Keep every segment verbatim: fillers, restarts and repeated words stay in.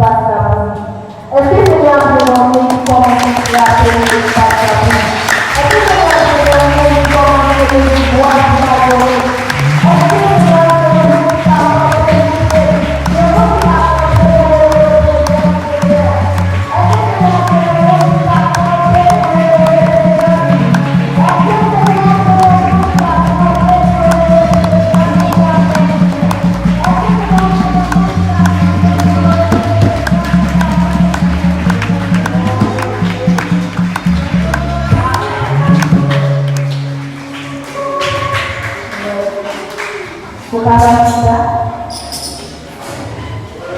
Pastè Pouli. Èske Senyè a gen yon moun ki kòmanse frape nan espas la pou nou? Èske Senyè a gen yon moun ki kòmanse leve vwa pou l adore? Èske Senyè a gen yon moun ki ka kanpe pou l leve? Yon moun ki ka kanpe pou l leve pou l leve Senyè? Èske Senyè a gen yon moun ki ka kanpe pou l leve Senyè? Èske Senyè a gen yon moun ki ka kanpe pou l leve Senyè? Ou ka pran chita.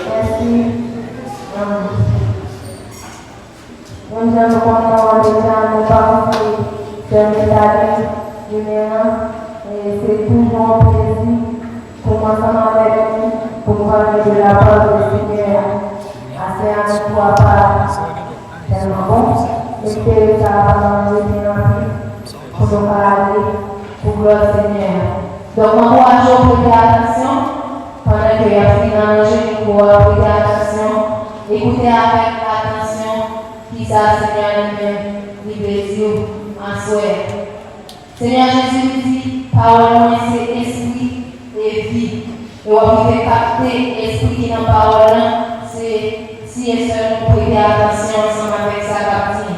Mèsi. Amen. Menm jan nou konnen an deja, nou pa kite sèvis a Bondye jounen an, e se toujou yon plezi pou m ansanm avèk nou, pou m pale de lapawòl de Senyè a. Aswè a, nou twa pa tèlman bon, men se sa a pa nan rete anpil pou nou ka ale pou glwa Senyè a. Donk, m ankouraje w prete atansyon pandan ke y ap fin aranje mikwo a, prete atansyon, ekoute avèk atansyon kisa Senyè a li menm li vle di w aswè a. Senyè Jezi li di, pawòl mwen se espri e vi. E w ap rive kapte espri ki nan pawòl lan, se si e sèl nou prete atansyon ansanm avèk sa k ap di.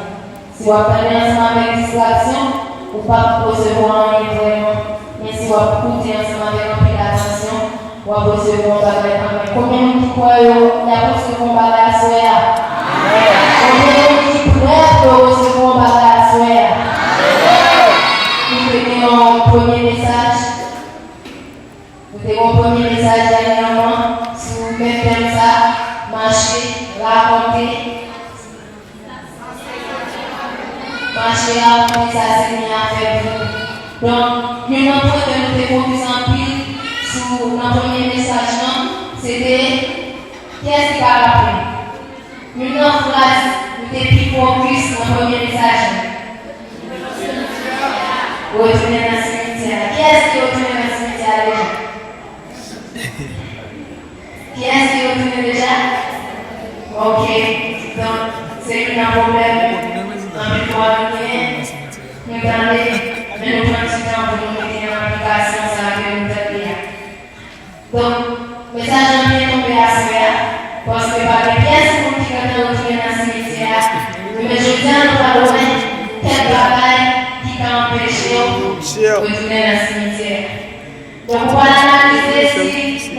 Si w ap tande ansanm avèk distraksyon, ou p ap resevwa anyen vrèman. Men si w ap koute ansanm avèk anpil atansyon, w ap resevwa yon bagay kanmenm. Konbyen moun ki kwè yo, y ap resevwa yon bagay aswè a? Konbyen moun ki prè pou yo resevwa yon bagay aswè a? Nou te gen yon premye mesaj. Nou te gen yon premye mesaj dènyèman sou menm tèm sa, mache, rakonte. Mache a pou sa Senyè a fè pou ou. Donk, youn nan pwen ke nou te fokis anpil sou nan premye mesaj lan, se te, kiyès ki ka raple? Youn nan fraz nou te pi fokis nan premye mesaj lan. Retounen nan simityè a. Kiyès ki retounen nan simityè a deja? Kiyès ki retounen deja? Ok. Donk, se youn nan pwoblèm anpil fwa nou genyen. Nou tande, men nou pran ti tan pou nou mete an aplikasyon sa ke nou tande a. Donk, mesaj lan byen tonbe aswè a, paske pa gen pyès moun ki gentan retounen nan simityè a. Men jodi a, nou pral wè kèk bagay ki ka anpeche w retounen nan simityè a. Donk, ou pral analize si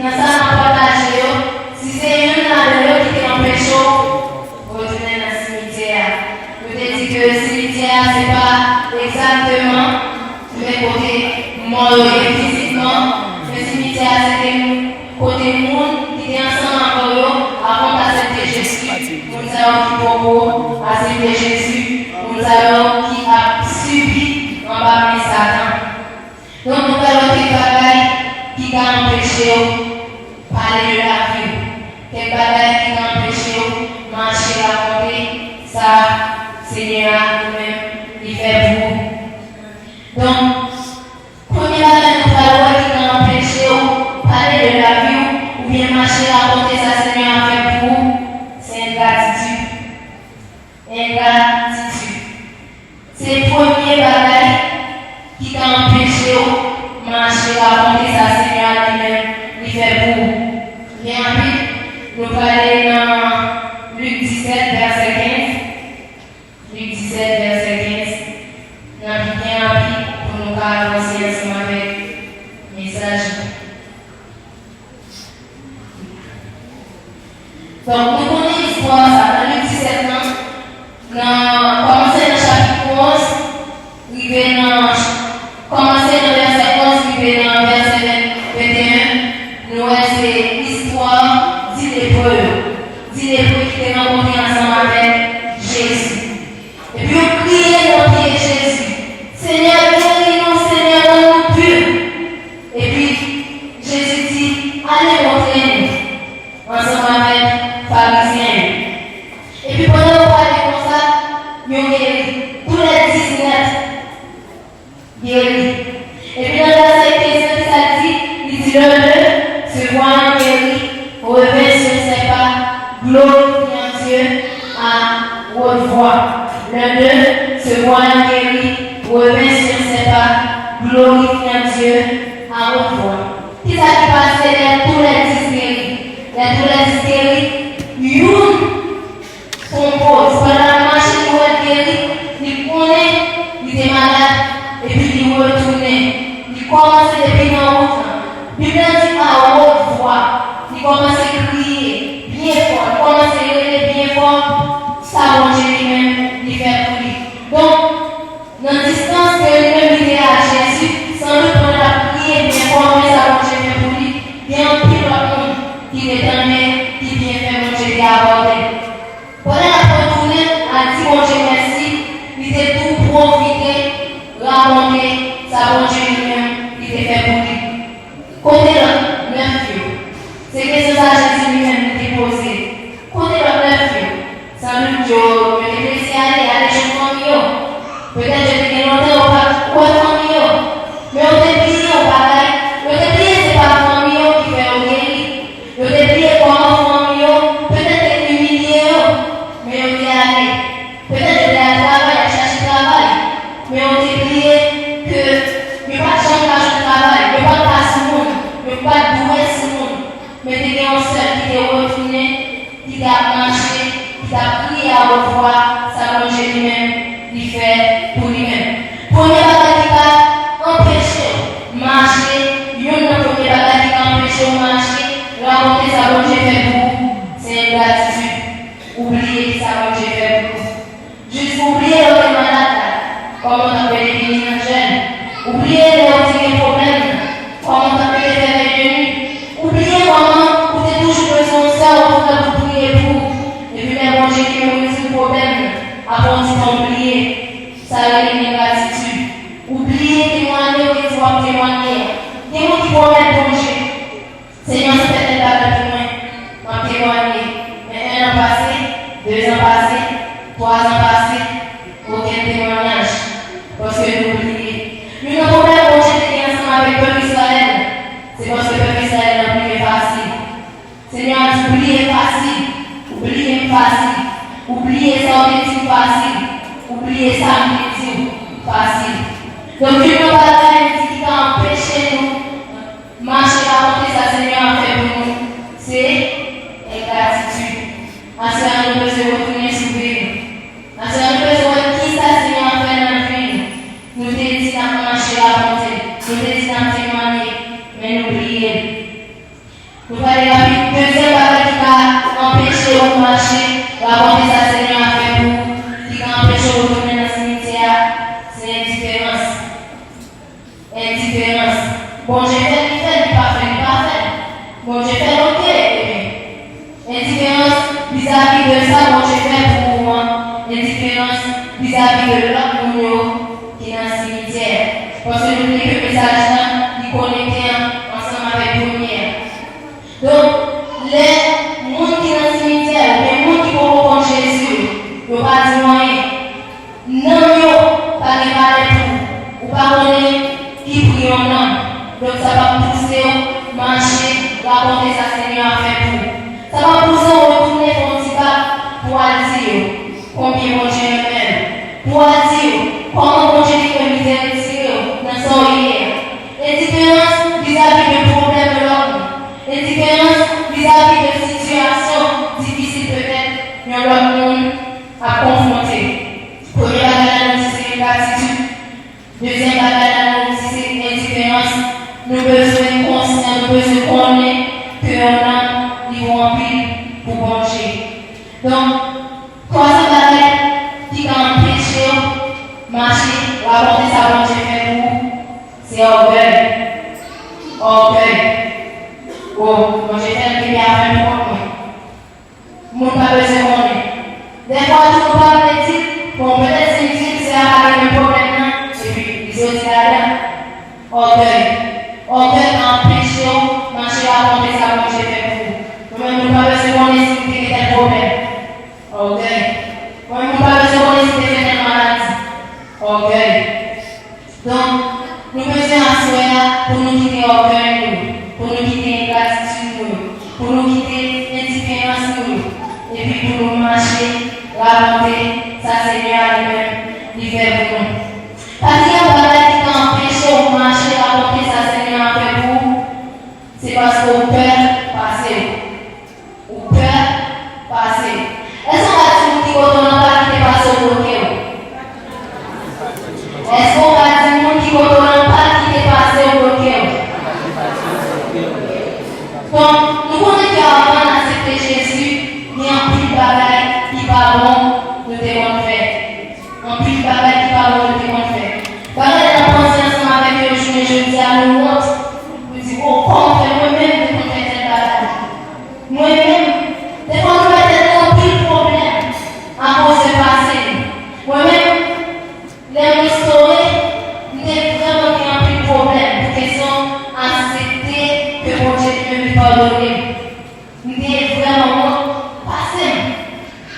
nan sa n ap pataje yo, si se youn ladan yo ki te anpeche w retounen nan simityè a. Nou te di ke simityè a se pa egzakteman men kote mò yo ye fizikman, men simityè a se te kote moun ki te ansanm avè yo avan w t aksepte Jezi, moun sa yo ki poko aksepte Jezi, moun sa yo ki ap sibi anba men Satan. Donk, nou pral wè kèk bagay ki ka anpeche w pale de lavi w. Kèk bagay ki ka anpeche w mache rakonte sa Senyè a li menm li fè pou ou. Donk, premye bagay nou pral wè ki ka anpeche w pale de lavi w oubyen mache rakonte sa Senyè a fè pou ou, se engratitid. Engratitid. Se premye bagay ki ka anpeche w mache rakonte sa Senyè a li menm li fè pou ou. Byen rapid, nou prale nan Lik disèt, vèsè kenz. Lik disèt, vèsè kenz. N ap li byen rapid pou nou ka avanse ansanm avèk mesaj la. Donk, nou konnen istwa sa, nan Lik disèt lan, nan, kòmanse nan chapit onz, rive nan, kòmanse nan vèsè onz, rive nan vèsè ven, venteyen, nou wè se istwa dis leprè yo. Dis leprè ki te rankontre ansanm avèk Jezi. Epi yo kriye nan pye Jezi, Senyè, geri nou, Senyè, rann nou pi. Epi Jezi di, ale montre nou ansanm avèk Farizyen yo. Epi pandan yo prale konsa, yo geri. Tou lè dis nèt geri. Epi nan vèsè kenz lan, kisa l di? Li di, le deux se voyant guéri, revint sur ses pas, Glorifiant Dieu à haute voix. Le deux, se voyant guéri revint sur ses pas, glorifiant Dieu à haute voix. Kisa ki pase lè tou lè dis geri? Lè tou lè dis geri, youn twonpe w. Pandan l ap mache, li wè l geri, li konnen li te malad, epi li retounen. Li kòmanse depi nan wout lan. Bib la di à haute voix. Li kòmanse kriye byen fò. Li kòmanse rele byen fò sa Bondye li menm li fè pou li. Donk, nan distans ke li menm li te a Jezi, sandout pandan l ap kriye byen fò, men sa Bondye fè pou li, gen anpil lòt moun ki te tande ki byenfè Bondye te apòte. Pandan l ap retounen al di Bondye mèsi, li te tou pwofite rakonte sa Bondye li menm li te fè pou li. Kote lòt nèf yo? Se kesyon sa Jezi li menm li te poze. Kote lòt nèf yo? Sandout yo, yo te prese ale, ale jwenn fanmi yo. Petèt yo te gen lontan yo pa t wè fanmi yo. Men yo te bliye yon bagay, yo te bliye se pa fanmi yo ki fè yo geri. Yo te bliye kòman fanmi yo petèt te imilye yo, men yo te ale. Petèt yo te al travay, al chache travay, men yo te bliye ke yo pa t janm ka jwenn travay, yo pa t ka sou moun, yo pa t dwe sou moun. Men te gen yon sèl ki te retounen, ki t ap mache, ki t ap kriye a wòt vwa sa Bondye li menm li fè pou li menm. Premye bagay ki ka anpeche w mache, youn nan premye bagay ki ka anpeche w mache, rakonte sa Bondye fè pou ou, se engratitid. Ou bliye ki sa Bondye fè pou ou. Jis ou bliye lè w te malad la, kòman w t ap rele vini nan jèn. Ou bliye lè w te gen pwoblèm nan, kòman w t ap rele fè veye de nuit. Ou bliye kòman ou te toujou bezwen yon sè, yon frè pou priye pou ou. Epi lè Bondye li menm rezoud pwoblèm nan, apre yon ti tan ou bliye. Sa rele engratitid. Ou bliye temwanye w te di w ap temwanye an. Gen moun ki pwomèt Bondye, Senyè, si w fè tèl bagay pou mwen, m ap temwanye. Men en an pase, de zan pase, twa zan pase, okenn temwanyaj. Paske nou bliye. Youn nan pwoblèm Bondye te gen ansanm avèk pèp Izrayèl, se paske pèp Izrayèl la bliye fasil. Senyè a di, bliye fasil, ou bliye m fasil, ou bliye sa w te di m fasil, ou bliye sa m te di w fasil. Donk, youn nan bagay li di ki ka anpeche nou mache rakonte sa Senyè a fè pou nou, se engratitid. Aswè a, nou bezwen retounen sou vi nou. Aswè a, nou bezwen wè kisa Senyè a fè nan vi nou. Nou te di n ap mache rakonte l. Nou te di n ap temwanye, men nou bliye l. Nou prale rapid. Dezyèm bagay ki ka anpeche ou mache rakonte sa Senyè a fè pou ou, ki ka anpeche ou retounen nan simityè a, se endiferans. Endiferans. Bondye fè l, li fè l, li pa fè l, li pa fè l. Bondye fè l, oke, ebyen. Endiferans vizavi de sa Bondye fè pou ou an, endiferans vizavi de lòt moun yo ki nan simityè a. Paske nou vle ke mesaj lan li konekte an, ansanm avèk premye a. Donk, lè moun ki nan simityè a oubyen moun ki poko konn Jezi yo, yo pa di w anyen. Nanm yo pa gen valè pou ou. Ou pa konnen ki pri yon nanm. Donk, sa p ap pouse w mache rakonte sa Senyè a fè pou ou. Sa p ap pouse w retounen fè yon ti bak pou w al di yo konbyen Bondye renmen l. Pou w al di yo kòman Bondye li menm li te retire w nan sa w ye a. Endiferans vizavi de pwoblèm lòt moun. Endiferans vizavi de sitiyasyon difisil petèt yon lòt moun ap konfwonte. Premye bagay la nou di se engratitid. Dezyèm bagay la nou di se endiferans. Nou bezwen konsyan, nou bezwen konnen ke yon nanm li vo anpil pou Bondye. Donk, twazyèm bagay ki ka anpeche w mache rakonte sa Bondye fè pou ou, se ògèy. Ògèy. O, Bondye fè m kenbe afè m pou kont mwen. Moun pa bezwen konnen. Dèfwa tou nou pa vle di l, bon, petèt si m di l, sè a pa gen menm pwoblèm nan, epi li soti ladan. Ògèy. Ògèy ka anpeche w mache rakonte sa Bondye fè pou ou. Mwen menm, moun pa bezwen konnen si m te gen tèl pwoblèm. Ògèy. Mwen menm, moun pa bezwen konnen si m te fè tèl maladi. Ògèy. Donk, nou bezwen aswè a pou nou kite ògèy nou yo, pou nou kite engratitid nou yo, pou nou kite endiferans nou yo. Epi pou nou mache, rakonte sa Senyè a li menm li fè pou nou. Pa t gen bagay ki ka anpeche w mache rakonte sa Senyè a fè pou ou, se paske w pè pase w. Ou pè pase w. Èske w ka di moun ki kote w nan pa kite pase w bloke w? Èske w ka di moun ki kote w nan pa kite pase w bloke w? Donk, nou konnen ke anvan n aksepte Jezi, gen anpil bagay ki pa bon nou te konn fè. Anpil bagay ki pa bon nou te konn fè. Bagay n ap panse ansanm avèk yo jounen jodi a, nou wont. Nou di, o, kòman fè mwen menm m te konn fè tèl bagay? Mwen menm, defwa nou mete nou anpil pwoblèm akoz de pase nou. Mwen menm, lè m restore, m te vrèman gen anpil pwoblèm pou kesyon aksepte ke Bondye li menm li padone m. M te vrèman wont pase m.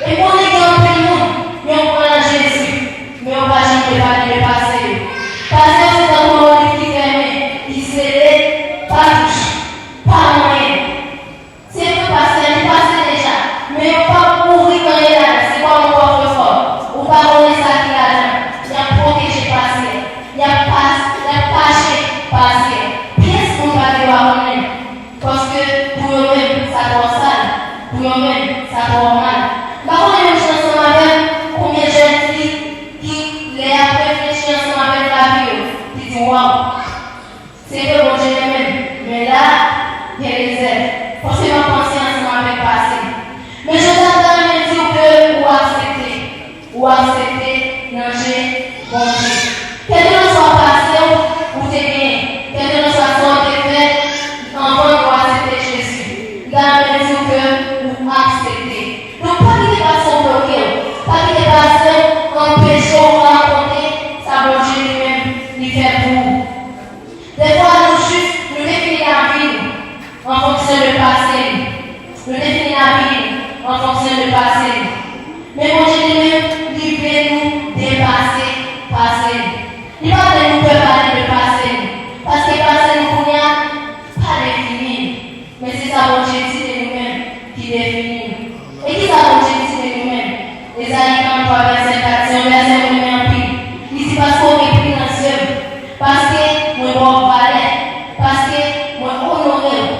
E m konnen gen anpil moun, yo kwè nan Jezi, men yo pa janm te pale de pase yo. Pase yo se tankou yon liv ki fèmen, ki sele, pa touche, pa manyen. Se vre pase a, li pase deja, men yo p ap ouvri anyen ladan, se kòm yon kòfrefò. Ou pa konnen sa ki ladan. Y ap pwoteje pase a. Y ap pas-, y ap kache pase a. Pyès moun pa gen dwa konnen. Paske pou yo menm, sa twò sal. Pou yo menm, sa twò mal. M pa konnen menm jan ansanm avè m, konbyen jèn fi ki, lè y ap reflechi ansanm avèk lavi yo, ki di, waw, se vre Bondye renmen m, men la, gen rezèv. Paske m ap panse ansanm avèk pase m. Men jodi a, m ta renmen di w ke ou aksepte. Ou aksepte nan je Bondye. Kèlkelanswa pase w ou te genyen, kèlkelanswa sa w te fè anvan ke w aksepte Jezi, m ta renmen di w ke ou aksepte. Donk, pa kite pase w bloke w. Pa kite pase w anpeche w rakonte sa Bondye li menm li fè pou ou. Defwa, nou jis, nou defini lavi nou an fonksyon de pase nou. Nou defini lavi nou an fonksyon de pase nou. Men Bondye li menm, li vle nou depase pase nou. Li pa vle nou pè pale de pase nou. Paske pase nou kounye a pa defini nou. Men se sa Bondye di de nou menm ki defini nou. E kisa Bondye di de nou menm? Ezayi trannntwa, vèsè kat, se yon vèsè mwen renmen anpil. Li di, paske w gen pri nan zye m, paske mwen ba w valè, paske mwen onore w,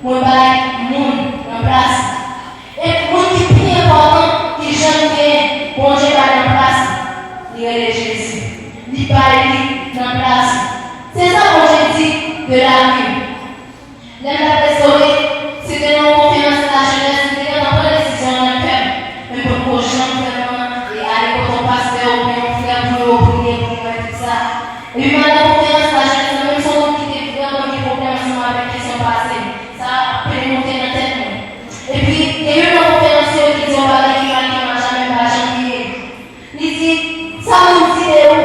mwen bay moun nan plas ou. E moun ki pi enpòtan ki janm genyen, Bondye bay nan plas ou, li rele Jezi. Li bay li nan plas ou. Se sa Bondye di de lavi m. Lè m t ap restore, se te nan yon konferans lajenès, m te gentan pran desizyon an nan kè m, men m potko janm vrèman e ale kote yon pastè oubyen yon frè pou yo priye pou mwen, tout sa. Epi pandan konferans lajenès lan, menm si yon moun ki te vrèman gen pwoblèm ansanm avèk kesyon pase m, sa ap plen monte nan tèt mwen. Epi, gen youn nan konferans yo ki di yon bagay ki make m a jamè, m pa janm bliye. Li di, sa moun di de ou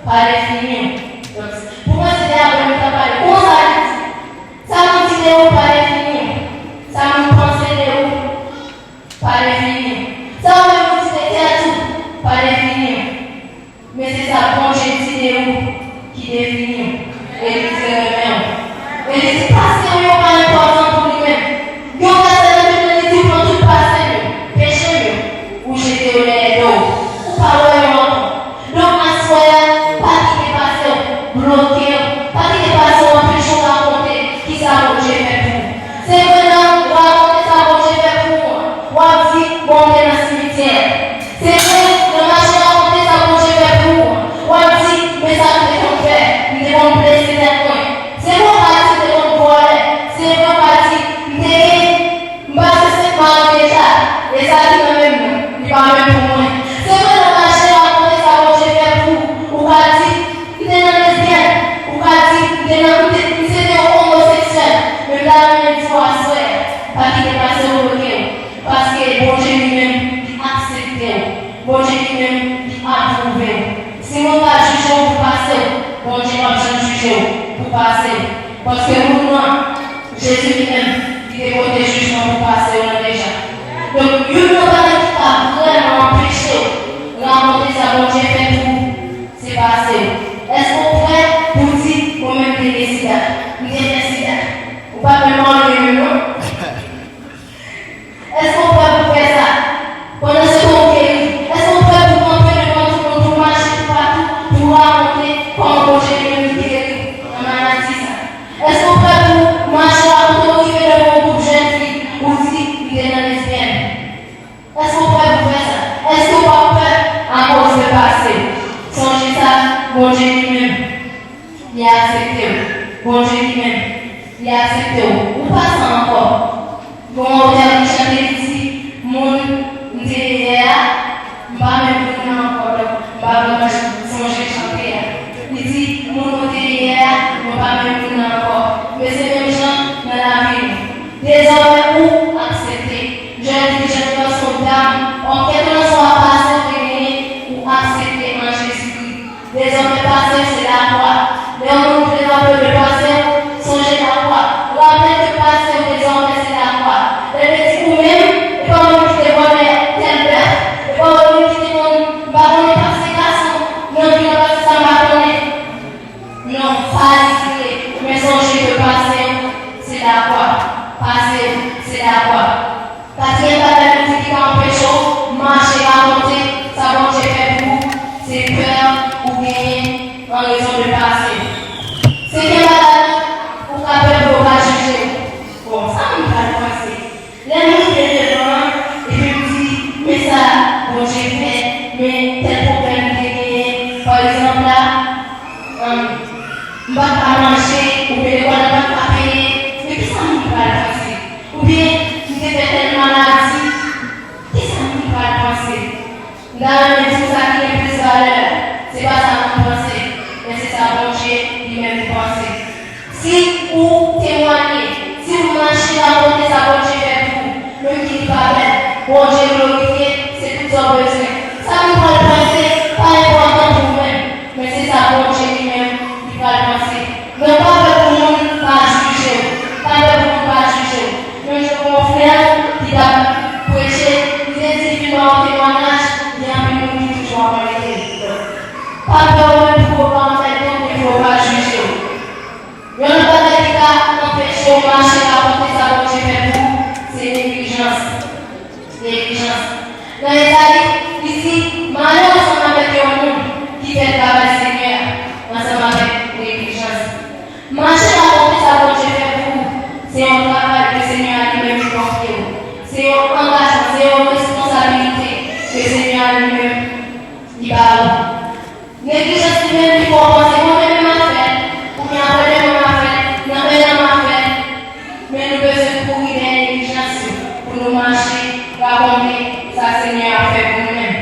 pa defini w. Donk, pou mwen, se de apre nou ta pale. Konsa li di, sa moun di de ou pa defini w. Sa moun panse de ou pa defini w. Sa ou menm ou di de tèt ou pa defini w. Men se sa Bondye di de ou ki defini w. E li di renmen w. E li di pase w yo pa enpòtan pou li menm. Yon vèsè nan Bib la, li di pran tout pase m yo, peche m yo, ou jete yo dèyè do w. Ou pa wè yo ankò. Donk, aswè a, pa kite pase w bloke w. Pa kite pase w anpeche w rakonte kisa Bondye fè pou ou. Se vre, nan rakonte sa Bondye fè pou ou an, w ap di, bon, m te nan simityè. Se vre, nan mache rakonte sa Bondye fè pou ou an, w ap di, men sa m te konn fè, m te konn blese tèt mwen. Se vre, w ka di m te konn vòlè. Se vre, w ka di m te gen M pase senk mari deja, e sa ki nan menm nan, li pa menm pou mwen. Se vre nan mache rakonte sa Bondye fè pou ou, ou ka di, m te nan lesbyèn, ou ka di, m te nan, m te, m se te yon omoseksyèl, men m ta renmen di w aswè, pa kite pase w bloke w, paske Bondye li menm, li aksepte w, Bondye li menm, li apwouve w. Si moun ka jije w pou pase w, Bondye p ap janm jije w pou pase w, paske moun nan, Jezi li menm, li te pote jijman pou pase w lan deja. Donk, youn nan bagay ki ka vrèman anpeche w rakonte sa Bondye fè pou ou, se pase w. Èske w prè pou di, mwen menm m te gen sida, m te fè sida? Ou pa t menm anyen menm non. Èske w prè pou fè sa? pase w. Sonje sa, Bondye li menm, li aksepte w. Bondye li menm, li aksepte w. Ou pa sa ankò. Gen yon otè ki chante, li di, moun m te ye yè a, m pa menm moun nan ankò, donk m pa vrèman sonje chante a. Li di, moun mwen te ye yè a, mwen pa menm moun nan ankò. Men se menm jan nan lavi nou. Dezòmè ou aksepte. Jan yo di, jan yo di, se yon dam, yon kèlkeswa pase w te genyen, ou aksepte an Jezikri. Dezòmè pase w se lakwa. Lè yon moun vle raple w de pase w, sonje lakwa. Raple ke pase w dezòmè se lakwa. Lè l te di ou menm, e pa ou menm ki te vòlè tèl bèf, e pa ou menm ki te konn, m pa konnen, pase gason nan vil la, pase sa m pa konnen. Non, pa retire, men sonje ke pase w se lakwa. Pase w se lakwa. Katriyèm bagay nou di ki ka anpeche w mache rakonte sa Bondye fè pou ou, se pè ou genyen an rezon de pase. Senkyèm bagay la, ou ka pè pou yo pa jije w. Bon, sa moun pral panse? Lè m rive devan an, epi m di, men sa Bondye fè, men tèl pwoblèm m te genyen, pa egzanp la, m pa t ka manje, oubyen lekòl la pa t ka peye, men kisa moun pral panse? Oubyen, m te fè tèl maladi, kisa moun pral panse? M ta renmen di w sa ki gen plis valè, se pa sa moun panse, men se sa Bondye li menm li panse. Si ou temwanye, si ou mache rakonte sa Bondye fè pou ou, menm ki li pa bèl, Bondye glorifye, se tout sa w bezwen. Sa moun pral panse pa enpòtan pou ou menm, men se sa Bondye li menm li pral panse. Donk, pa pè pou moun pa jije w. Pa pè pou moun pa jije w. Yon jou, yon frè ki t ap preche, li te di, vin ba yon temwayaj, gen anpil moun ki toujou ap anrete. Pa pè ou menm pou yo pa anrete w, pou yo pa jije w. Yon lòt bagay ki ka anpeche w mache rakonte sa Bondye fè pou ou, se neglijans. Neglijans. Nan Ezayi, li di, malè ansanm avèk yon moun ki fè travay Senyè a ansanm avèk neglijans. Mache rakonte sa Bondye fè pou ou, se yon travay ke Senyè a li menm li konfye w. Se yon angajman, se yon responsabilite ke Senyè a li menm li ba ou. Neglijans li menm li fè w panse, bon, demen m a fè l, oubyen apre demen m a fè l, nan en an m a fè l. Men nou bezwen kouri dèyè neglijans yo pou nou mache rakonte sa Senyè a fè pou nou menm.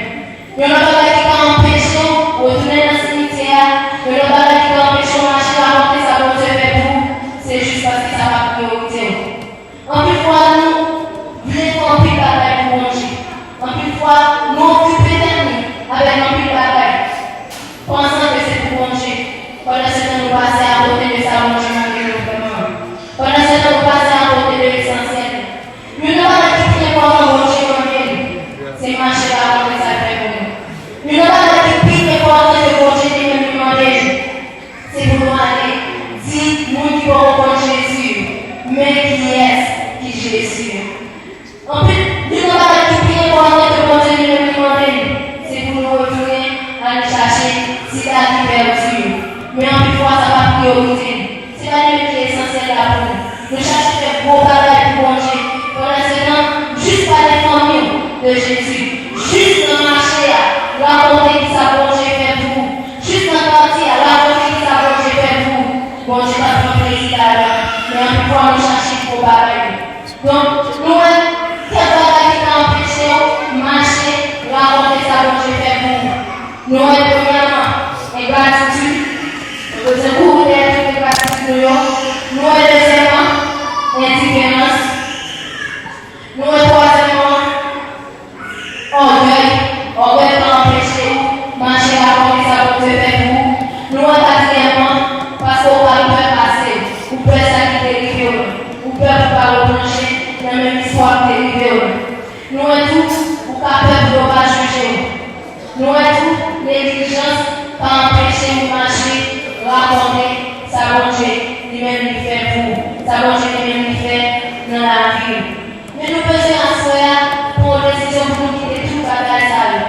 Yon lòt bagay ki ka anpeche w retounen nan simityè a, yon lòt bagay ki ka anpeche w mache rakonte sa Bondye fè pou ou, se jis paske sa pa priyorite w. Anpil fwa, nou vle fè anpil bagay pou Bondye. Anpil fwa, nou okipe tèt nou avèk anpil bagay, pansan ke se pou Bondye. Pandansetan, nou pase akote de sa Bondye mande nou vrèman. Pandansetan, nou pase akote de lesansyèl. Youn nan bagay ki pi enpòtan Bondye mande nou, se mache rakonte sa l fè pou nou. Youn nan bagay ki pi enpòtan ke Bondye li menm li mande nou, se pou nou ale di moun ki poko konn Jezi yo, men kiyès ki Jezi a. Anpil, youn nan bagay ki pi enpòtan ke Bondye li menm li mande nou, se pou nou retounen ale chache sila ki pèdi yo. Men anpil fwa, sa pa priyorite nou. Se pa li menm ki esansyèl la pou nou. Nou chache fè gwo bagay pou Bondye. Pandansetan, jis pale fanmi w de Jezi. Jis nan mache a, rakonte kisa Bondye fè pou ou. Jis nan katye a, rakonte kisa Bondye fè pou ou. Bondye p ap pran plezi ladan l. Men anpil fwa, nou chache gwo bagay yo. Donk, nou wè kèk bagay ki ka anpeche w mache rakonte sa Bondye fè pou ou. Nou wè premyèman, engratitid. Nou bezwen kouri dèyè tout engratitid nou yo. Nou wè dezyèmman, endiferans. Nou wè twazyèmman, ògèy. Ògèy ka anpeche ou mache rakonte sa Bondye fè pou ou. Nou wè katriyèmman, paske ou pa pè pase, ou pè sa ki te rive w. Ou pè pou pa replonje nan menm istwa ki te rive w. Nou wè tou, ou ka pè pou yo pa jije w. Nou wè tou, neglijans pa anpeche ou mache rakonte sa Bondye li menm li fè pou ou, sa Bondye li menm li fè nan lavi w. Men nou bezwen aswè a pran yon desizyon pou nou kite tout bagay sa yo.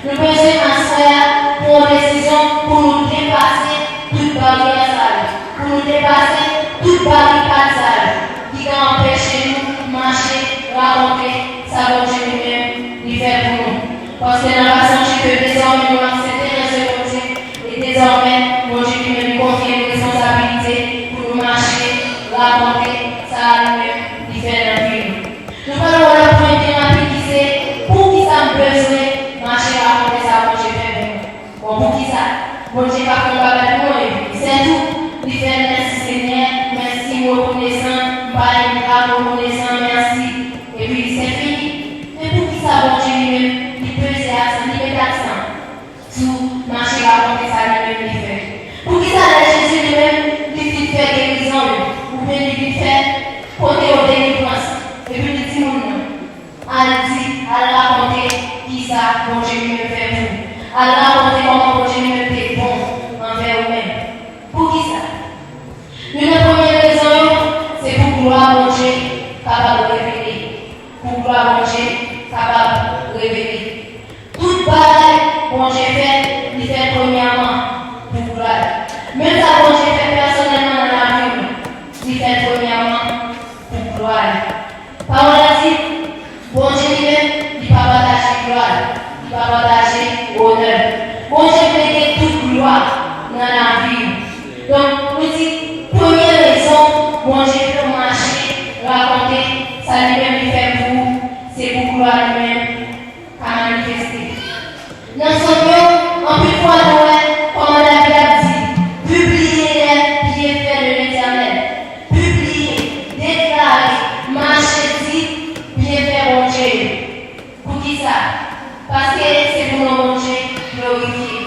Nou bezwen aswè a pran yon desizyon pou nou depase tout baryè sa yo, pou nou depase tout barikad sa yo ki ka anpeche nou mache rakonte sa Bondye li menm li fè pou nou. Paske n a pa sonje ke dezòmè nou aksepte Dezòmè, Bondye li menm li konfye nou responsabilite pou nou mache, rakonte sa li menm li fè nan vi nou. Nou pral wè lòt pwen byen rapid ki se poukisa m bezwen mache rakonte sa Bondye fè pou mwen. Bon, poukisa? Bondye pa fè yon bagay pou mwen, epi se tou, li fè l, mèsi Senyè, mèsi, m rekonesan, m pa engra, m rekonesan, mèsi, epi se fini. Men poukisa Bondye li menm, li peze aksan, li met aksan sou mache rakonte sa li menm li fè? Poukisa lè Jezi li menm, li fin fè gerizon yo, oubyen li fin fè pote yo delivrans, epi li di moun nan, al di, al rakonte kisa Bondye li menm fè pou ou. Al rakonte kòman Bondye li menm te bon anvè ou menm. Poukisa? Youn nan premye rezon yo, se pou glwa Bondye kapab revele. Pou glwa Bondye kapab revele. Tout bagay Bondye fè, li fè l premyèman pou glwa l. Menm sa Bondye fè pèsonèlman nan lavi w, li fè l premyèman pou glwa l. Pawòl la di, Bondye li menm, li pa pataje glwa l, li pa pataje onè l. Bondye vle gen tout glwa nan lavi w. Donk, nou di, premye rezon Bondye fè w mache, rakonte sa li menm li fè pou ou, se pou glwa li menm ka manifeste. Nan Sòm yo, anpil fwa nou wè kòman David ap di, pibliye lè byefè de Letènèl. Pibliye, deklare, mache di byefè Bondye yo. Poukisa? Paske se pou non Bondye glorifye.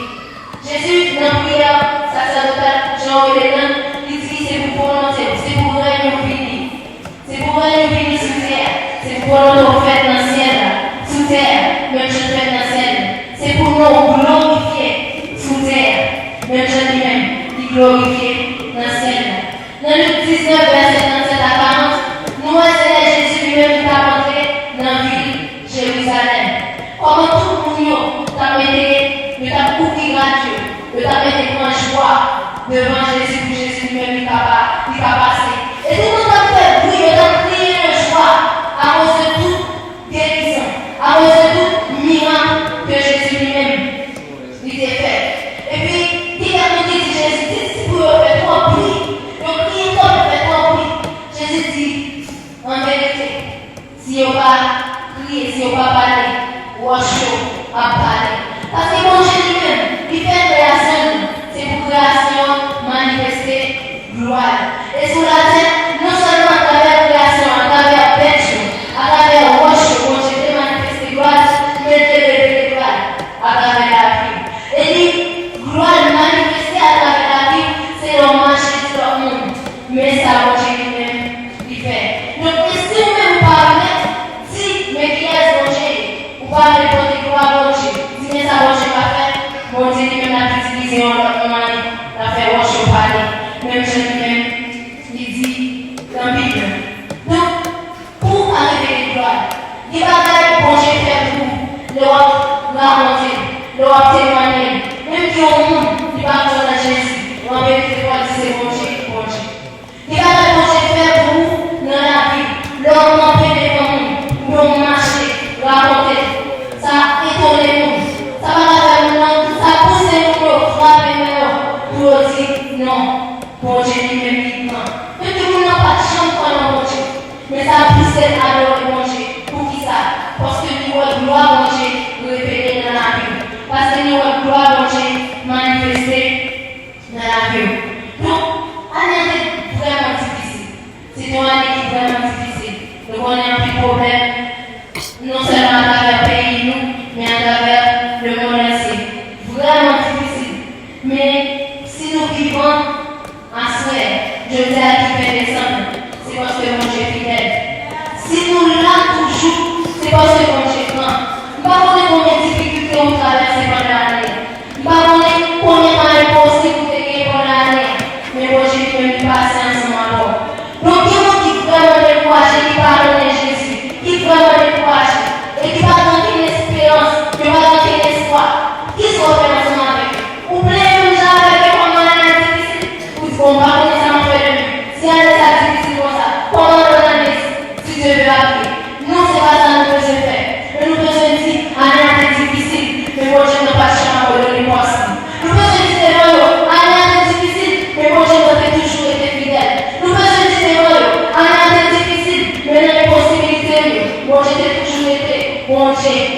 Jezi, nan priyè sasèdotal, jan w rele l lan, li di se pou volonte w, se pou rèy ou vini. Se pou rèy ou vini sou tè a. Se pou volonte w fèt nan syèl la, sou tè a, menm jan l fèt nan syèl la. Se pou non w glorifye sou tè a, menm jan li menm li glorifye nan syèl la. Nan Lik diznèf, vèsè trannsèt a karant, nou wè se lè Jezi li menm li t ap antre nan vil Jerizalèm. Kòman tout moun yo t ap mete, yo t ap kouvri rad yo, yo t ap mete pran jwa devan Jezi pou Jezi li menm li ka pa, li ka pase. E tout moun t ap fè bri, yo t ap kriye de jwa akoz de tout gerizon, akoz de tout mirak ke Jezi li menm li te fè. Epi, gen kèk moun ki di Jezi, di disip ou yo fè twòp bri, yo kriye twòp, yo fè twòp bri. Jezi di, an verite, si yo pa kriye, si yo pa pale, wòch yo ap pale. Paske Bondye li menm, li fè kreyasyon l, se pou kreyasyon an manifeste glwa l. E sou latè, non sèlman atravè kreyasyon an, atravè bèt yo, atravè wòch yo, Bondye te manifeste glwa l, men l te revele glwa l atravè lavi w. E li, glwa l manifeste atravè lavi w, se lè w mache di lòt moun, men sa Bondye li menm li fè. Donk, men si ou menm ou pa vle di, men kiyès Bondye ye, ou pa vle pote glwa Bondye, di men sa Bondye ka fè, Bondye li menm l ap itilize yon lòt mwayen, l ap fè wòch yo pale, menm jan li menm li di nan Bib la. Donk, pou w ka revele glwa l, gen bagay Bondye fè pou ou, lè w ap rakonte l, lè w ap temwaye l, menm gen yon moun, li pa kwè nan Jezi, men an verite, w ap di se Bondye ki Bondye. Gen bagay Bondye fè pou ou nan lavi, lè w kanpe devan moun, oubyen w mache, rakonte l, sa etone moun. Sa pa ka fè moun nan, sa pouse moun yo frape men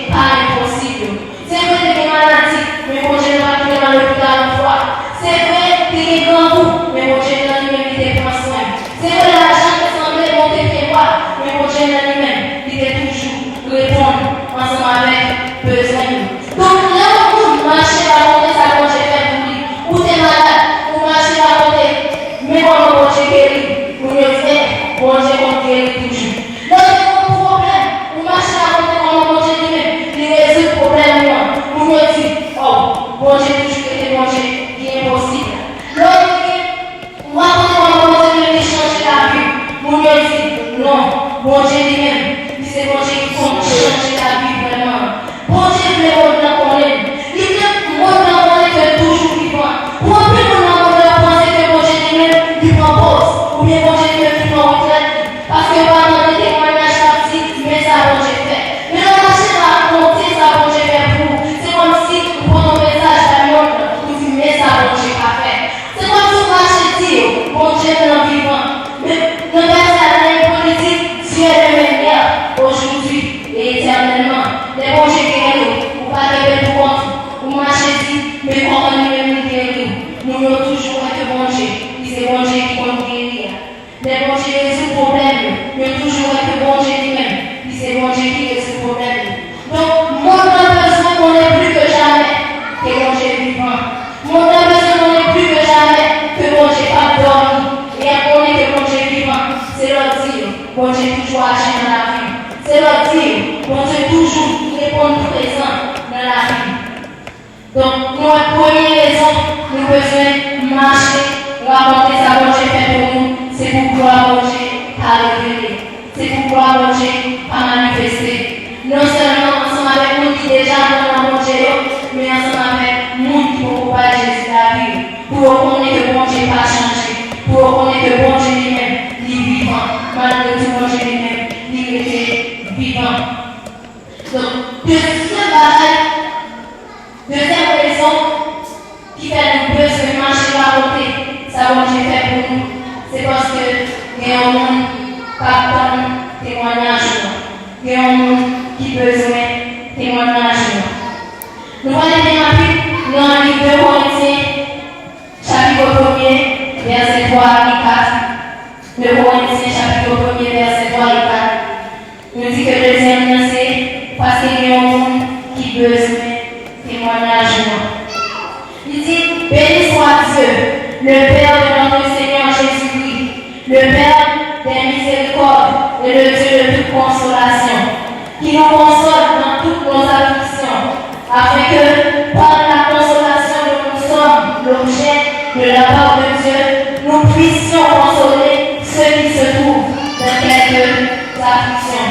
pa enposib yo. Se vre, te gen maladi, men Bondye nan pa t mennen m lopital yon fwa. Se vre, te gen grangou, men Bondye nan li menm li te pran swen m. Se vre, lajan te sanble monte pye bwa, men Bondye nan li menm, li te toujou reponn ansanm avèk bezwen yo. Donk, lè yon moun mache rakonte sa Bondye fè pou li, ou te malad, ou mache rakonte, men kòman Bondye geri, moun yo di, eh, Bondye konn geri toujou. Lè w gen yon pwoblèm, ou mache rakonte kòman Bondye li menm, li rezoud pwoblèm ou an. Moun yo di, oh, Bondye toujou rete Bondye ki enposib la. Lè w gen, ou rakonte kòman Bondye li menm li chanje lavi w. Moun yo di, non, Bondye li menm, li se Bondye ki konn chanje lavi vrèman. Bondye vle mond lan konnen l. Li vle mond lan konnen ke l toujou vivan. Pou anpil moun nan mond lan panse ke Bondye li menm, li pran poz, oubyen Bondye li menm, li pran retrèt li. Paske yo pa tande temwayaj k ap di, men sa Bondye fè. Men lè w mache rakonte sa Bondye fè pou ou, se kòmsi ou pote yon mesaj bay mond lan, ou di, men sa Bondye ka fè. Se kòmsi w mache di yo, Bondye m nan vivan. Men nan vèsè a, nan Ib li di, Dieu est le même hier, aujourd'hui et éternellement. Lè Bondye geri w, ou pa kenbe l pou kont ou. Ou mache di, men kòman li menm li geri w. Moun yo toujou wè ke Bondye, li se Bondye ki konn geri a. Lè Bondye rezoud pwoblèm yo, yo toujou wè ke Bondye li menm, li se Bondye ki rezoud pwoblèm yo. Donk, mond lan bezwen konnen pli ke jamè ke Bondye vivan. Mond lan bezwen konnen pli ke jamè ke Bondye p ap dòmi. E y ap konnen ke Bondye vivan, se lè w di yo, Bondye toujou aji nan lavi m. Se lè w di yo, Bondye toujou reponn prezan nan lavi m. Donk, nou wè premye rezon nou bezwen mache rakonte sa Bondye fè pou nou, se pou glwa Bondye ka revele, se pou glwa Bondye ka manifeste. Non sèlman ansanm avèk moun ki deja kwè nan Bondye yo, men ansanm avèk moun ki poko bay Jezi lavi yo, pou yo konnen ke Bondye pa chanje, pou yo konnen ke Bondye li menm, li vivan, malgre tou Bondye li menm, li rete vivan. Donk, dezyèm bagay, dezyèm rezon ki fè nou bezwen mache rakonte sa Bondye fè pou nou, se paske gen yon moun k ap tann temwayaj nou an. Gen yon moun ki bezwen temwayaj nou an. Nou pral li byen rapid nan liv de Korentyen, chapit premye, vèsè twa e kat. De Korentyen, chapit premye, vèsè twa e kat. Nou di ke dezyèm nan se paske gen yon moun ki bezwen temwayaj nou an. Li di, Béni soit Dieu, le Père de notre Seigneur Jésus-Christ, le Père des miséricordes et le Dieu de toute consolation, qui nous console dans toutes nos afflictions, afin que, par la consolation dont nous sommes l'objet de la part de Dieu, nous puissions consoler ceux qui se trouvent dans quelque affliction.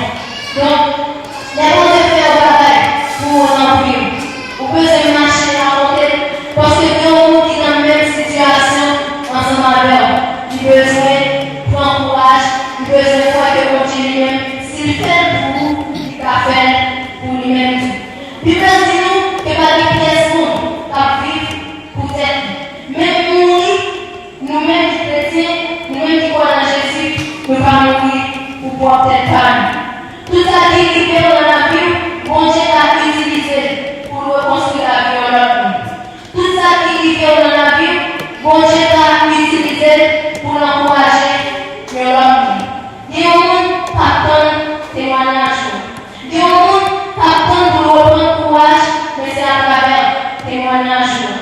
Donk, lè Bondye fè yon bagay pou ou nan vi w, ou bezwen mache rakonte l, paske gen yon moun ki nan menm sitiyasyon ansanm avè w. Li bezwen pran kouraj, li bezwen kwè ke Bondye li menm, si l fè l pou ou, li ka fè l pou li menm tou. Bib la di nou ke pa gen pyès moun k ap viv pou tèt li. Menm mouri, nou menm ki kretyen, nou menm ki kwè nan Jezi, nou pa mouri pou pwòp tèt pa nou. Tout sa ki rive w nan lavi w, Bondye ka itilize l pou l rekonstwi lavi yon lòt moun. Tout sa ki rive w nan lavi w, Bondye ka itilize l pou l ankouraje yon lòt moun. Gen yon moun k ap tann temwayaj ou. Gen yon moun k ap tann pou l reprann kouraj, men se atravè temwayaj ou.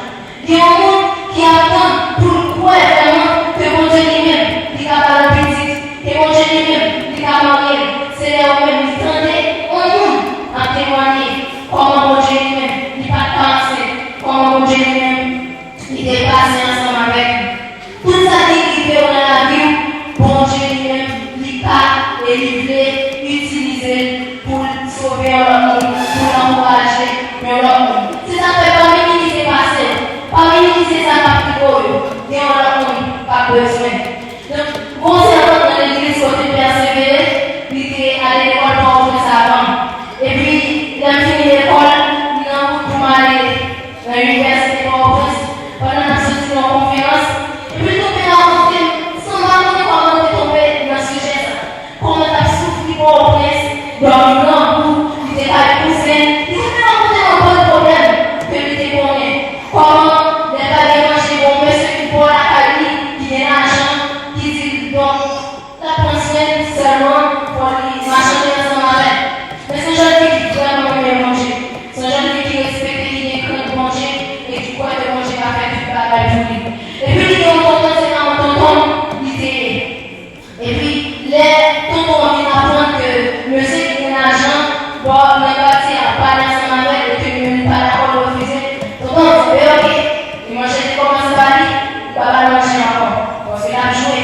Gen yon moun ki ap tann pou l kwè vrèman ke Bondye li menm, li ka ba l yon pitit, ke Bondye li menm, li ka marye l. Se lè ou menm li tande yon moun ap temwaye kòman Bondye li menm, li pa t ka ansent, kòman Bondye li menm, li te pase ansanm avèk li. Tout sa ki rive w nan lavi w, Bondye li menm, li ka e li vle itilize l pou l sove yon lòt moun, pou l ankouraje yon lòt moun. Se sa k fè pa minimize pase w, pa minimize sa k ap rive w yo. Gen yon lòt moun k ap bezwen. Donk, gon sèvant nan legliz kote m pèsevere, li te ale lekòl Pòtoprens avan m. Epi, lè m fini lekòl, m nan wout pou m ale nan inivèsite Pòtoprens. Pandan n ap soti nan yon konferans, epi l tonbe rakonte m, san m pa konnen kòman l te tonbe nan sijè sa. Kòman l t ap soufri Pòtoprens, dòmi grangou, li te kay kouzen, pase ap pale ansanm avè l, epi li menm li pa dakò, li refize. Tonton di, "Ben, oke." Li manje, li kòmanse pa li, li pa ba l manje ankò. Paske l ap jwe.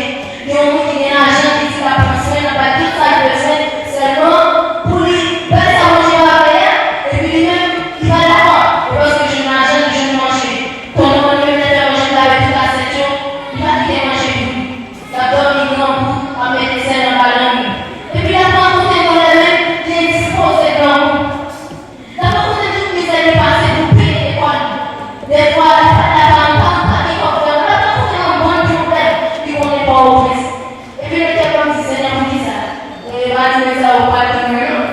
Gen yon moun ki gen lajan, ki di l ap pran swen, l ap bay tout sa l bezwen, sèlman pou li bay sa manje a avè l, epi li menm, li pa dakò. E paske l jwenn lajan, li jwenn manje. Tonton li menm, lè l fè manje, l lave tout asyèt yo, li pa kite manje pou li. L ap dòmi grangou, ap mete sèl nan balann li. Epi l ap rankontre yon lè menm, li endispoze grangou. L ap rankontre tout mizè li pase pou peye lekòl li. Dèfwa, li pa, li pa, li pa, li pa gen kòb vrèman. L ap rankontre yon bann pwoblèm li konnen Pòtoprens. Epi nan kè pa m di, "Senyè, poukisa?" E pa di, "Men sa yo pa di mwen non."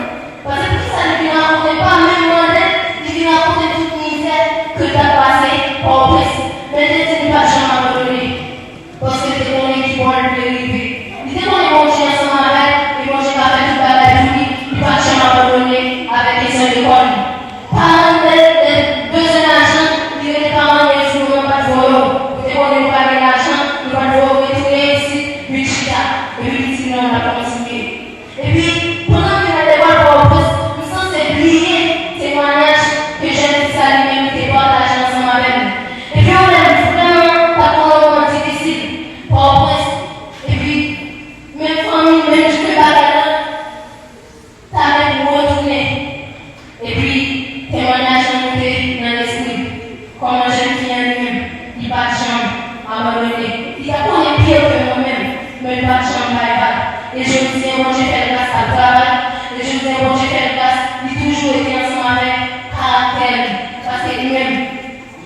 Paske poukisa li vin rakonte, pa menm mande, li vin rakonte tout mizè ke l t ap pase Pòtoprens. Men l te di li pa t janm abandone. Paske l te konnen ki bò l vle rive. Li te konnen Bondye ansanm avè l, e Bondye ka fè tout bagay pou li, li pa t janm abandone avèk kesyon lekòl li. Paran l, lè, lè l bezwen lajan, li rele paran l yo, yo di, "Non, nou pa t voye w." Yo te konnen yo pa gen lajan, yo pa t voye w retounen isit, vin chita, epi li di, "Non, n ap kontinye." Epi, pandan m vin nan lekòl Pòtoprens, m sanse bliye temwayaj ke jèn fi sa li menm li te pataje ansanm avè m. Epi, yon lè m vrèman t ap pran yon moman difisil, Pòtoprens, epi, menm fanmi m, menm jan bagay la, ta menm retounen. Epi, temwayaj lan moute nan lespri m. Kòman jèn fi an li menm, li pa t janm abandone. Li ta konnen pi ke mwen menm, men li pa t janm bay vag. E jodi a, Bondye fè l gras, l ap travay. E jodi a, Bondye fè l gras, li toujou rete ansanm avèk karaktè li. Paske li menm,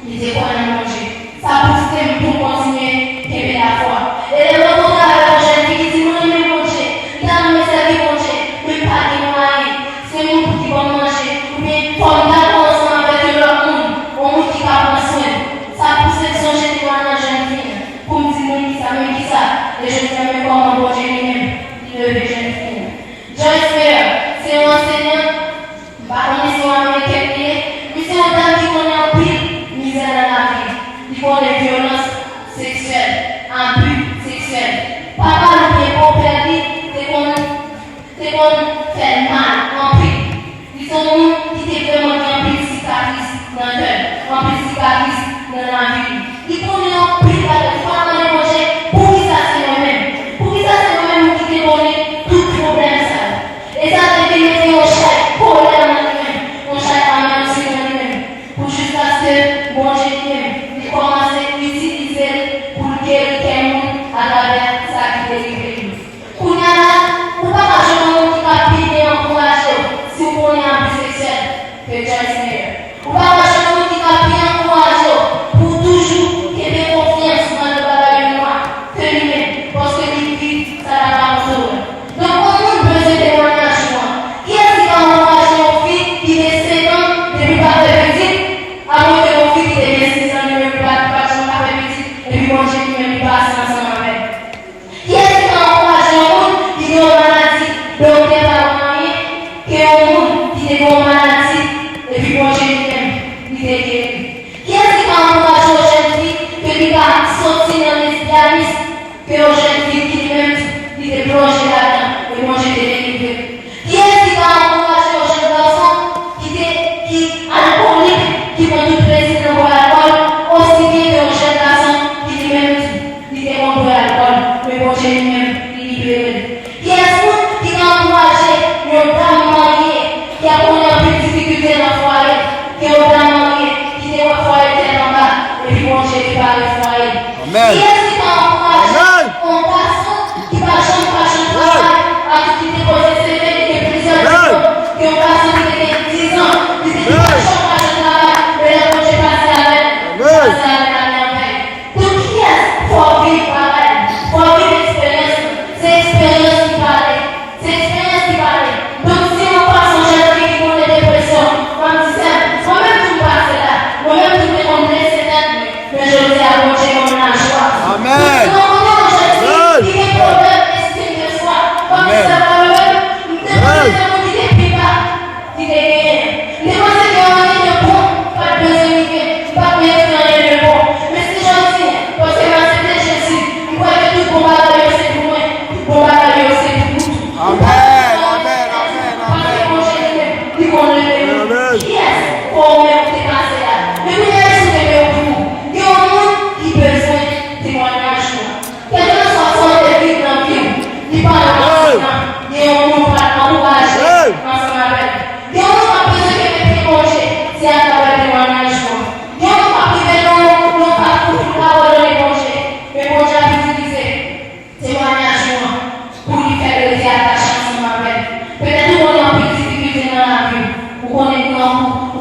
li te kwè nan Bondye. Sa pouse m pou m kontinye kenbe lafwa. E lè m rankontre avèk yon jèn fi ki di, "Mwen renmen Bondye, m ta renmen sèvi Bondye, men m pa gen mwayen. Se moun pou ki ban m manje, oubyen fò m dakò ansanm avèk yon lòt moun, yon moun ki ka pran swen m." Sa pouse m sonje temwayaj jèn fi an, pou m di, "Men kisa, men kisa?" E jodi a, men kòman Bondye li menm, li leve jèn fi an. Joyce Meyer, se yon ansenyan, m pa konnen si yon amerikèn li ye, men se yon dam ki konnen anpil mizè nan lavi l. Li konnen vyolans seksyèl, abi seksyèl. Papa l oubyen bòpè li te konn, te konn fè l mal anpil. Li se yon moun ki te vrèman gen anpil sikatris nan kè l, anpil sikatris nan lavi l. Li konnen anpil bagay. Li konn ap mande Bondye, "Poukisa se mwen menm? Poukisa se mwen menm ki te konnen tout pwoblèm sa yo?" E sa te vin mete yon chay kolè nan li menm, yon chay anarki nan li menm, pou jiskaske Bondye li menm, li kòmanse itilize l pou l geri kè moun atravè sa ki te rive li. Kounye a la, ou pa ka jwenn yon moun ki ka pi byen ankouraje w si w konnen abi seksyèl ke Joyce Meyer. Ou pa ka jwenn moun ki ka pi ankouraje w pou w toujou kenbe konfyans nan lòt bagay yo nwa ke li menm, paske li viv sa l ap rakonte w la. Donk, yon moun bezwen temwayaj ou an. Kiyès ki ka ankouraje yon fi ki gen senk an depi l pa fè pitit, amwenke yon fi ki te gen sis an, li menm li pa, li pa t janm ka fè pitit, epi Bondye li menm li pase ansanm avè l? Kiyès ki ka ankouraje yon moun ki gen yon maladi, doktè pa wè anyen, ke yon moun ki te gen yon maladi, epi Bondye li menm, li te geri? Kiyès ki ka ankouraje yon jèn fi ke li ka soti nan lesbyanis, ke yon jèn fi ki li menm, li te plonje ladan, e Bondye te delivre l? Kiyès ki ka ankouraje yon jèn gason ki te, ki alkolik, ki pran tout plezi nan bwè alkòl, osi byen ke yon jèn gason ki li menm, li te konn bwè alkòl, men Bondye li menm, li libere l? Kiyès moun ki ka ankouraje yon dam marye ki ap konnen anpil difikilte nan fwaye, ke yon dam marye ki te wè fwaye tèt anba, epi Bondye repare fwaye l? Amèn. Kiyès ki ka ankouraje yon gason ki pa janm, pa janm travay, akoz li te poze seve, li gen plizyè diplòm, ke yon gason ki te gen diz an, li te pa janm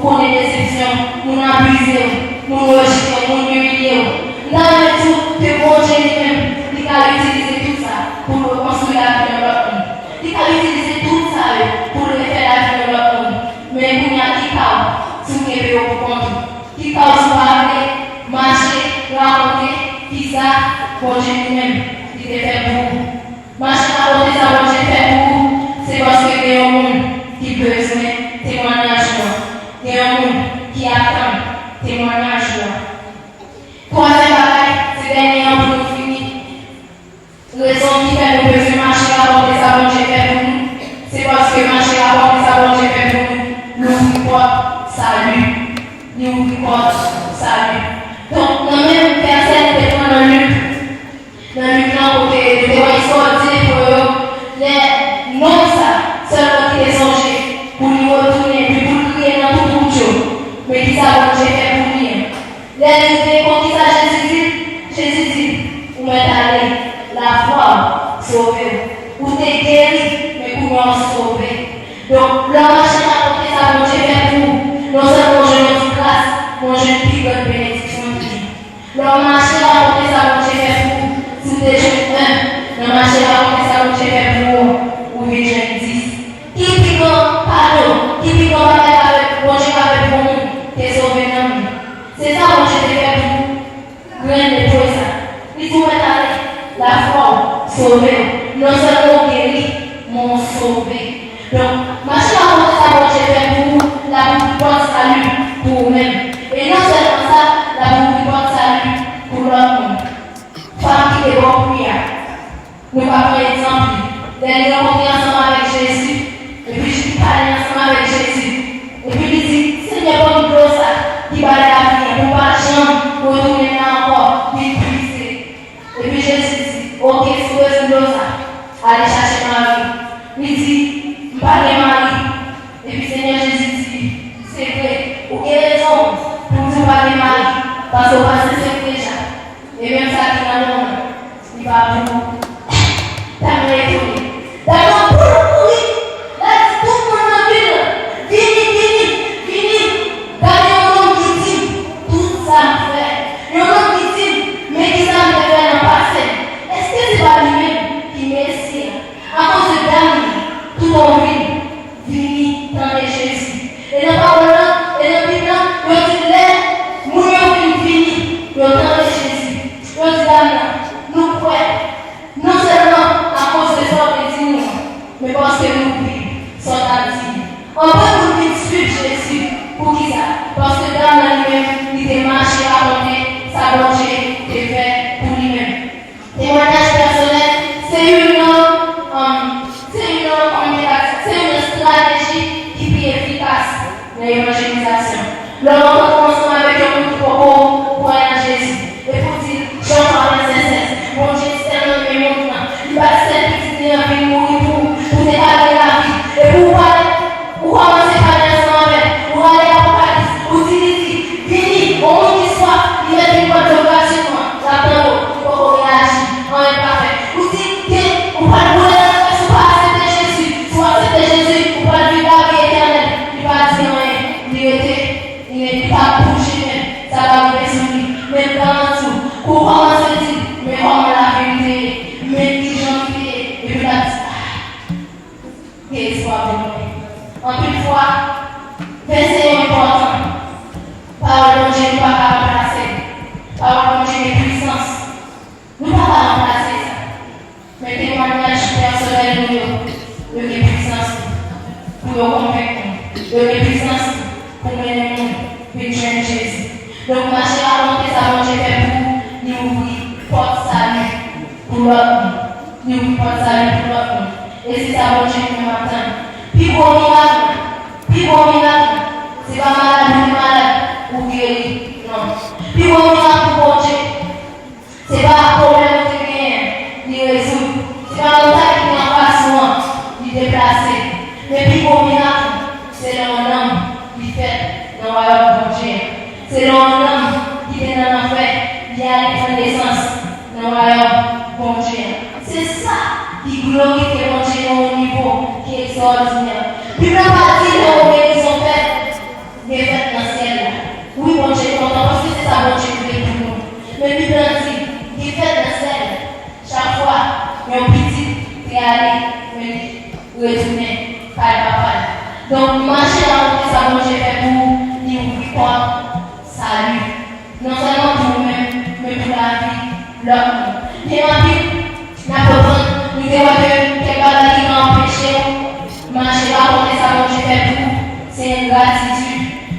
konnen desepsyon, moun abize w, moun rejte w, moun imilye w. M ta renmen di w ke Bondye li menm, li ka itilize tout sa pou l rekonstwi lavi yon lòt moun. Li ka itilize tout sa yo pou l refè lavi yon lòt moun. Men kounye a, ki ka w si w kenbe yo pou kont ou? Ki ka w si w pa vle mache, rakonte kisa Bondye li menm li te fè pou ou? Mache rakonte sa Bondye fè pou ou, se paske gen yon moun ki bezwen temwayaj ou an. Gen yon moun ki ap tann temwayaj ou an. Twazyèm bagay, se dènye an pou nou fini. Rezon ki fè nou bezwen mache rakonte sa Bondye fè pou nou, se paske mache rakonte sa Bondye fè pou nou, li ouvri pòt sali. Li ouvri pòt sali. Donk, nan menm vèsè nou te pran nan Lik, nan Lik lan, kote nou te wè istwa de pou yo, lè nonm sa sèlman ki te sonje pou li retounen, epi pou l kriye nan tout wout yo, men kisa Bondye fè pou li an? Lè li rive, konn kisa Jezi di l? Jezi di l, ou mèt ale, lafwa w sove w. Ou te geri, men kounye a w sove. Donk, lè w mache rakonte sa Bondye fè pou ou, non sèlman w jwenn yon ti gras, men w jwenn pi grann benediksyon toujou. Lè w mache rakonte sa Bondye fè pou ou, si w te jwenn en, nan mache rakonte sa Bondye fè pou ou, ou vin jwenn dis. Ki pi gran kado, ki pi gran bagay ka fè, Bondye ka fè pou yon moun, te sove nanm li? Se sa Bondye te fè pou grenn lepre sa. Li di w, mèt ale, lafwa w sove w. Non sèlman w geri, men w sove. Donk, mache rakonte sa Bondye fè pou ou, l ap ouvri pòt sali pou ou menm. E non sèlman sa, l ap ouvri pòt sali pou lòt moun. Fanm ki te bò pri a. Nou ka pran egzanp li. Lè li rankontre ansanm avèk Jezi, epi li pale ansanm avèk Jezi, epi li di, Senyè, ban m dlo sa ki bay lavi an, pou m pa janm retounen la ankò, vin pwize. Epi Jezi di, Oke, si w bezwen dlo sa, ale chache mari. Li di, M pa gen mari. Epi Senyè Jezi di, Se vre, ou gen rezon pou w di w pa gen mari, paske w pa sensè deja. E menm sa ki nan men w lan, li pa pou ou. Dam nan etone. Dam nan boule kouri. L al di tout moun nan vil lan, Vini, vini, vini. Gade yon nonm ki di m tout sa m fè. Yon nonm ki di m, men kisa m te fè nan pase. Èske se pa li menm ki Mesi a? Akoz de dam nan, tout yon vil vini tande Jezi. E nan pawòl lan, e nan Bib lan, yo di lè moun yo vin vini, yo tande Jezi. Yo di dam nan, Nou kwè, non sèlman akoz de sa w te di nou an, men paske nou viv sa w t ap di. Anpil moun vin swiv Jezi. Poukisa? Paske dam nan li menm, li te mache rakonte sa Bondye te fè pou li menm. Temwayaj pèsonèl se youn nan, um, se youn nan, kòman m te ka di, se youn nan estrateji ki pi efikas nan evanjelizasyon. Lè w rankontre w ansanm avèk yon moun ki poko kwè nan Jezi, epi w di l, Jan Paul nan Sent Sèns, Bondye tèlman renmen mond lan, li bay sèl pitit li an vin mouri pou ou, pou w te ka gen lavi. Epi w pale, ou kòmanse pale ansanm avè l, ou rale Apokalips, ou di li di, Vini, yon moun ki swaf, li mèt vin bwè dlo gratuitman, l ap tann ou, li poko reyaji, anyen pa fèt. Ou di, Gen, ou pral boule nan fè si w pa aksepte Jezi. Si w aksepte Jezi, ou pral viv lavi etènèl. Li pa di anyen, li rete. Li pa bouje menm, sa pa rive sou li. Men m garanti w, kou w kòmanse di l, men kòman lavi m te ye, men kijan m te ye, epi l ap di, ah, gen espwa pou mwen. Anpil fwa, vèsè yo enpòtan. Pawòl Bondye nou pa ka ranplase l. Pawòl Bondye gen pwisans. Nou pa ka ranplase sa. Men temwayaj pèsonèl nou yo, yo gen pwisans tou pou yo konvenk moun. Yo gen pwisans tou pou mennen moun vin jwenn Jezi. Donk, mache rakonte sa Bondye fè pou ou, li ouvri pòt sali pou lòt moun. Li ouvri pòt sali pou lòt moun. E se sa Bondye li menm ap tann. Pi gwo mirak lan, pi gwo mirak lan, se pa malad ou te malad, ou geri. Non. Pi gwo mirak pou Bondye, Se pa pwoblèm ou te genyen an, li rezoud. Se pa montay ki te anfas ou an, li deplase. Men pi gwo mirak lan, se lè yon nanm li fèt nan wayòm Bondye an. Se lè yon nanm ki te nan lanfè, li ale pran nesans nan wayòm Bondye an. Se sa ki glorifye Bondye nan yon nivo ki ekstraòdinè. Bib la pa di lè yon gerizon fèt, gen fè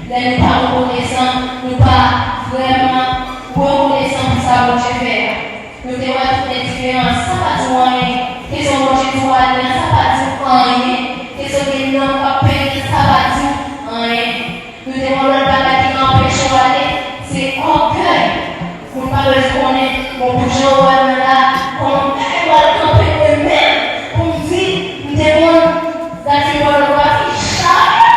Lè nou pa rekonesan, nou pa vrèman rekonesan pou sa Bondye fè a. Nou te wè tout diferan, sa pa di w anyen. Kesyon Bondye di w ale an, sa pa di w anyen. Kesyon gen nanm k ap penyen, sa pa di w anyen. Nou te wè lòt bagay ki ka anpeche w ale, se ògèy. Moun pa bezwen konnen, bon, pou jan w wè m nan la, kòman m pral kanpe mwen menm pou m di, m te konn gad fim pònografi, jamè!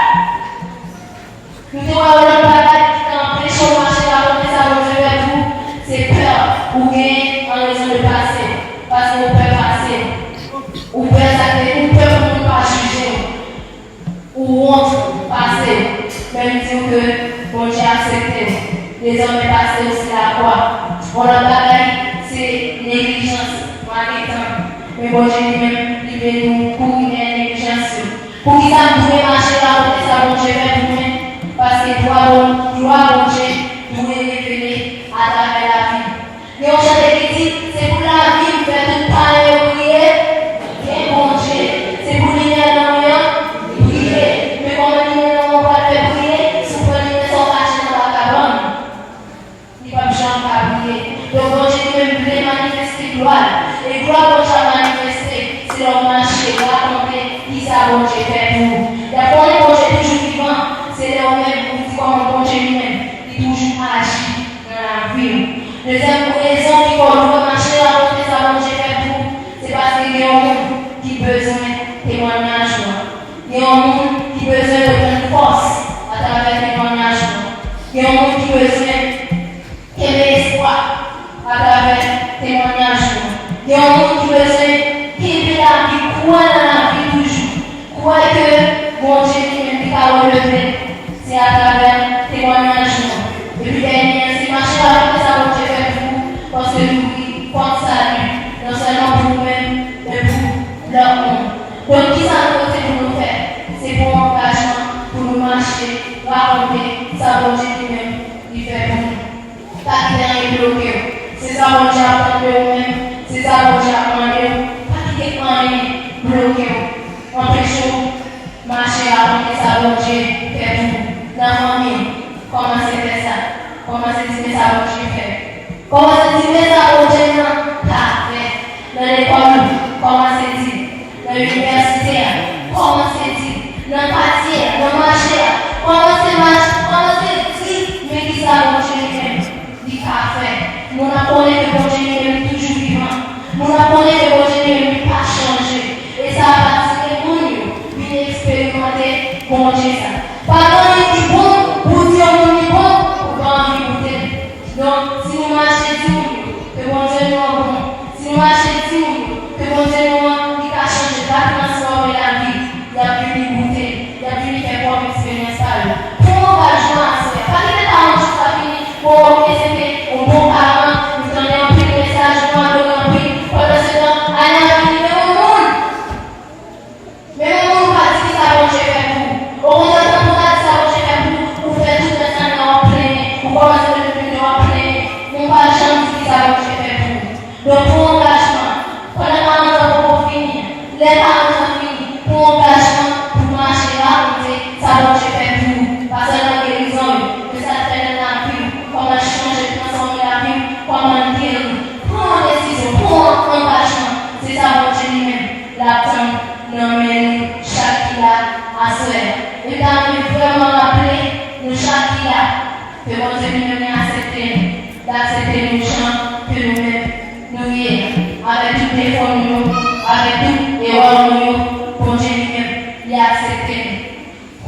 Nou te wè yon lòt bagay ki ka anpeche w mache rakonte sa Bondye fè pou ou, se pè ou genyen an rezon de pase w, paske ou pè pase w. Ou pè sa k te, ou pè pou moun pa jije w. Ou wont pase w. Men m di w ke Bondye aksepte w. Dezòmè pase w se lakwa. Yon lòt bagay, se neglijans, manke tan. Men Bondye li menm, li vle nou kouri dèyè neglijans yo. Poukisa m dwe mache rakonte sa Bondye fè pou mwen? Paske glwa Bon-, glwa Bondye dwe revele atravè lavi m. Gen yon chante ki di, se pou lavi m fè tout pawòl yo priye. Gen Bondye, se pou limyè nan mwen an priye. Men kòman limyè nan mwen an pral fè priye? Si w pran limyè sa w kache nan bakabann. Li p ap janm ka priye. Donk, Bondye li menm vle manifeste glwa l. E glwa Bondye ap manifeste, se lè w mache rakonte kisa Bondye fè pou ou. Lè w konnen Bondye toujou vivan, se lè w menm ou di kòman Bondye li menm, li toujou aji nan lavi w. Dezyèm rezon ki fè w dwe mache rakonte sa Bondye fè pou ou, se paske gen yon moun ki bezwen temwanyaj ou an. Gen yon moun ki bezwen reprann fòs atravè temwanyaj ou an. Gen yon moun ki bezwen kenbe espwa atravè temwanyaj nou. Gen yon moun ki bezwen kenbe lavi, kwè nan lavi toujou. Kwè ke Bondye li menm li ka releve. Se atravè temwanyaj nou. Epi dènye an, se mache rakonte sa Bondye fè pou ou, paske l ouvri pòt sali, non sèlman pou ou menm, men pou lòt moun. Donk, kisa nou pote pou nou fè? Se pran yon angajman pou nou mache rakonte sa Bondye li menm li fè pou nou. Pa kite anyen bloke w. Se sa Bondye ap tann de ou menm. Se sa Bondye ap mande w. Pa kite anyen bloke w. Anpeche w mache rakonte sa Bondye fè pou ou. Nan fanmi w, kòmanse fè sa. Kòmanse di men sa Bondye fè. Kòmanse di men sa Bondye nan ka fè. Nan lekòl ou, kòmanse di. Nan inivèsite a, kòmanse di. Nan katye a, nan mache a, kòmanse mache, kòmanse di men kisa Bondye li menm li ka fè. Moun ap konnen ke Bondye li menm li toujou vivan. Moun ap konnen ke Bondye li menm li pa chanje. E sa ap atire moun yo vin eksperimante Bondye sa. Pa gen anyen ki bon pou w di yon moun li bon, ou pa anvi goute l. Donk, si nou mache di moun yo ke Bondye nou an bon, si nou mache di moun yo ke Bondye nou an, li ka chanje, li ka transfòme lavi, y ap vini goute, y ap vini fè pwòp eksperyans pa yo. Pran angajman aswè a. Pa kite talon jis la fini. Bon, oke, se te yon bon paran, nou tande anpil mesaj, nou adore anpil. Pandan se tan, ale anvi vin yon moun. Men moun pa di kisa Bondye fè pou ou. Okontrè, tankou w ta di sa Bondye fè pou ou, ou fè tout rès ane a w ap plenyen. Ou kòmanse mete plido w ap plenyen. Men w pa janm di kisa Bondye fè pou ou. Donk, pran angajman. Pandan karant an poko fini an, lè karant an fini, pran angajman pou w mache rakonte sa Bondye fè pou ou. Pa sèlman gerizon yo, men sa l fè nan lavi w, kòman l chanje, transfòme lavi w, kòman l geri w. Pran yon desizyon, pran yon angajman. Se sa Bondye li menm l ap tann nan men nou chak ki la aswè a. E m ta renmen vrèman raple nou chak ki la ke Bondye li menm li aksepte nou. L aksepte nou jan ke nou menm nou ye a. Avèk tout defo nou yo, avèk tout erè nou yo, Bondye li menm li aksepte nou.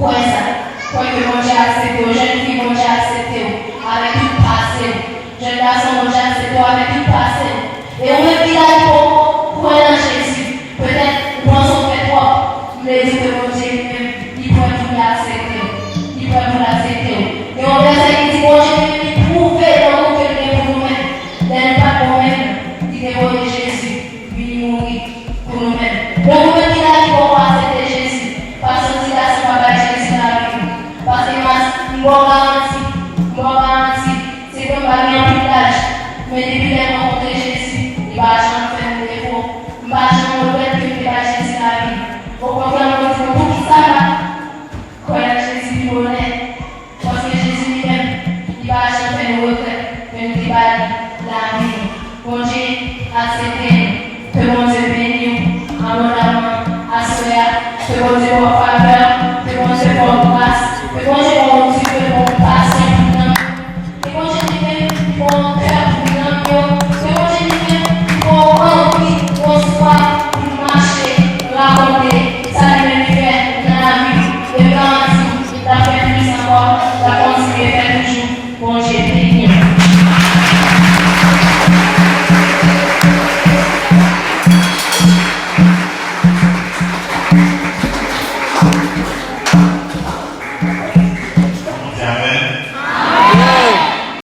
Kwè sa. Kwè ke Bondye aksepte w. Jèn fi, Bondye aksepte w. Avèk tout pase w. Jèn gason, Bondye aksepte w avèk tout pase w. E ou menm ki la ki poko kwè nan Jezi. Petèt ou panse w fè twòp. M vle di w ke Bondye li menm, li prè pou li aksepte w. Li prè pou l aksepte w. Gen yon vèsè ki di Bondye li menm, li pwouve lanmou ke l gen pou nou menm. Lè nou pa t bon menm, li te voye Jezi vini mouri pou nou menm. Donk, ou menm ki la ki poko aksepte Jezi, pa santi gason pa bay Jezi lavi w. Paske mas, m ba w garanti, m ba w garanti, se vre m pa gen anpil laj, men depi lè m rankontre Jezi, li pa janm fè m defo. M pa janm regrèt ke m te bay Jezi lavi m. Okontrè, mwen di nou, poukisa m pa kwè nan Jezi pi bonè? Amen.